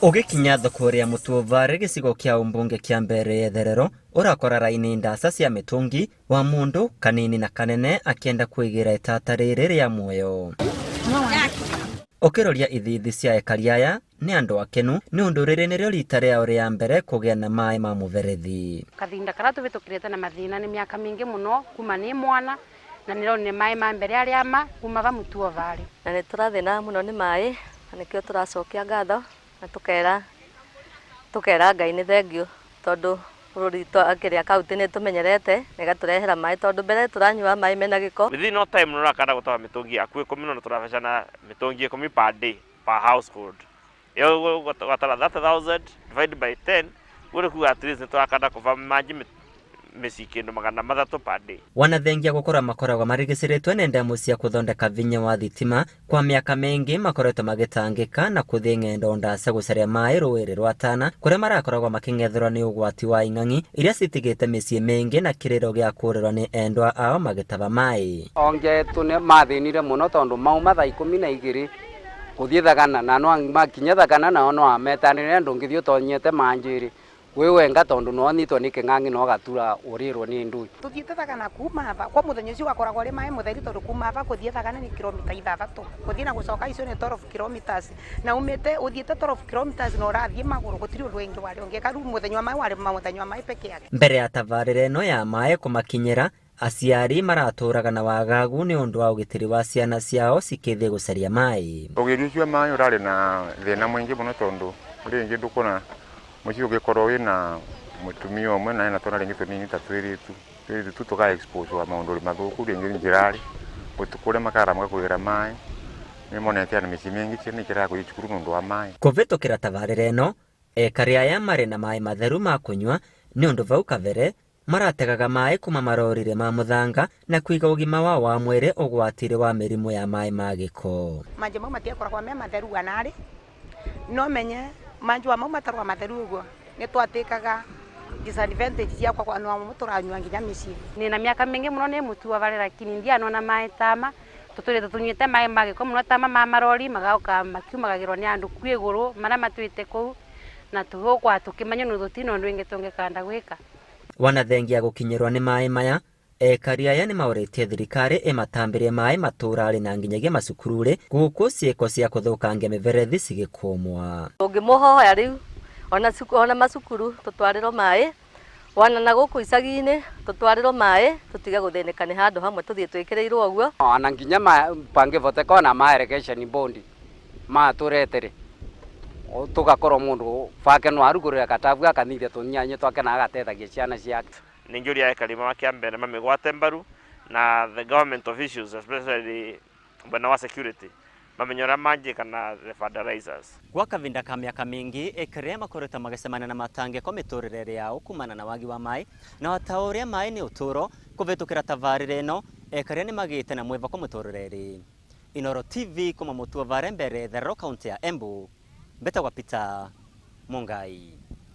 Ũgĩkinya thoko ya Mũtuovarĩ gĩcigo kĩa ũmbunge kĩa Mbeere ya Itherero ũrakora raini ndasa cia mĩtũngi wa mũndũ kanini na kanene akĩenda kwĩgĩra itata rĩrĩ rĩa muoyo. Ũkĩroria ithithi cia ekari aya nĩ andũ akenu nĩ ũndũ rĩrĩ nĩrĩo rita rĩao rĩa mbere kũgĩa na maĩ ma mũberethi. Kathinda karia tũvĩtũkĩrĩte na mathĩna nĩ mĩaka mĩingĩ mũno kuma nĩ mwana na nĩronire maĩ ma mbere arĩa ma kuma va Mũtuovarĩ. Na nĩ tũrathĩna mũno nĩ maĩ na nĩkĩo tũracokia ngatho na tũkera Ngai nĩ thengiũ tondũ bũrũri kĩrĩa kaunti nĩ tũmenyerete na ĩgatũrehera maĩ tondũ mbere tũranyua maĩ mena gĩko. Within no time nĩ ũrakanda gũtaba mĩtũngi hakuhĩ 10 na tũrabecana mĩtũngi 10 per day per household. Ĩyo ũgatara 30,000 divided by 10 ũguo nĩ kuga at least nĩ tũrakanda kũba manji mĩciĩ kĩndũ 300 per day. Wanathengia gũkorwo makoragwo marigicĩrĩtwo nĩ ndemu cia kũthondeka vinya wa thitima kwa mĩaka mĩingĩ makoretwo magĩtangĩka na kũthiĩ ng'endo ndaca gũcaria maĩ rũĩ rwa Tana kũrĩa marakoragwo makĩng'ethũra nĩ ũgwati wa ing'ang'i iria citigĩte mĩciĩ mĩingĩ na kĩrĩro gĩa kũrĩrwo nĩ endwa ao magĩtaba maĩ. Onge tu nĩ mathĩnire mũno tondũ mauma thaa 12 kũthiĩ thagana na no makinya thagana nao no ametanĩre ndũngĩthiĩ ũtonyete manjĩrĩ wĩ wenga tondũ no nyitwo nĩ kĩng'ang'i no gatura ũrĩrwo nĩ ndui. Tuthiĩte thagana kuma aba kwa mũthenya ũcio wakoragwo arĩ maĩ mũtheri tondũ kuma aba kũthiĩ thagana nĩ kilomita 6 kũthiĩ na gũcoka icio nĩ 12 kilometers na umĩte ũthiĩte 12 kilometers na ũrathiĩ magũrũ gũtirĩ ũndũ ũngĩ warĩ ũngĩka rĩu mũthenya wa maĩ warĩ mũthenya wa maĩ peke yake. Mbere ya tabarĩra ĩno ya maĩ kũmakinyĩra aciari maratũraga na wagagu nĩ ũndũ wa ũgitĩri wa ciana ciao cikĩthiĩ gũcaria maĩ. Ũgĩri ũcio wa maĩ ũrarĩ na thĩna mũingĩ mũno tondũ rĩngĩ ndũkuona mũciĩ ũngĩkorwo wĩna mũtumia ũmwe na ena twana rĩngĩ tũnini ta twĩrĩtu twĩrĩtu tu tũka expose wa maũndũ mathũku rĩngĩ njĩrarĩ ũtukũ ũrĩa makara kwĩra maĩ nĩ monete ana mĩciĩ mĩingĩ ciana ikĩraga gũthiĩ cukuru nĩ ũndũ wa maĩ. Kũvĩtũkĩra tabarĩra ĩno ekari aya marĩ na maĩ matheru ma kũnyua nĩ ũndũ vau kabere marategaga maĩ kuma marorire ma mũthanga na kũiga ũgima wao wa mwĩrĩ ũgwati-inĩ wa mĩrimũ ya maĩ ma gĩko. Manjĩ mau matiakoragwo me matheru anarĩ no menye manjĩ wa mau matarwa matheru ũguo nĩ twatĩkaga disadvantage ciakwa kwa no tũranyua nginya mĩciĩ. Nĩna mĩaka mĩingĩ mũno nĩ Mũtuovarĩ lakini ndianona maĩ tama tũtũrĩte tũnyuĩte maĩ ma gĩko mũno tama ma marori magoka makiumagagĩrwo nĩ andũ kũ igũrũ marĩa matwĩte kũu na tũgũkwa tũkĩmenya nĩ tũtina ũndũ ũngĩ tũngĩkanda gwĩka. Wanathengia gũkinyĩrwo nĩ maĩ maya ekari aya nĩ maũrĩtie thirikari ĩmatambĩrie maĩ matũũra-rĩ na nginyagia macukuru-rĩ gũkũ ciĩko cia kũthũkangia mĩberethi cigĩkũmwa. Tũngĩmũhoya rĩu ona macukuru tũtwarĩrwo maĩ wana na gũkũ icagi-inĩ tũtwarĩrwo maĩ tũtige gũthĩnĩka nĩ handũ hamwe tũthiĩ twĩkĩrĩirwo ũguo. Ona nginya pangĩvoteka ona ma irrigation board matũretere tũgakorwo mũndũ bake no arugũrĩra gatabu akanithia tũnyanya twake na agatethagia ciana ciake. Ningĩũria ekari ma mbere mamĩgwate mbaru na the government officials especially mwena wa security mamenye ũrĩa mangĩka na the fertilizers. Gwa kavinda ka mĩaka mĩingĩ ekari aya makoretwo magĩcemania na matangĩko mĩtũrĩre yao kumana na wagi wa maĩ na ta ũrĩa maĩ nĩ ũtũro kũvĩtũkĩra tabarĩra ĩno ekari nĩ magĩte na mwĩvako mũtũrĩre-rĩ. Inooro TV kuma Mũtuovarĩ mbere Therero kaunti ya Embu mbetagwa Peter Mungai.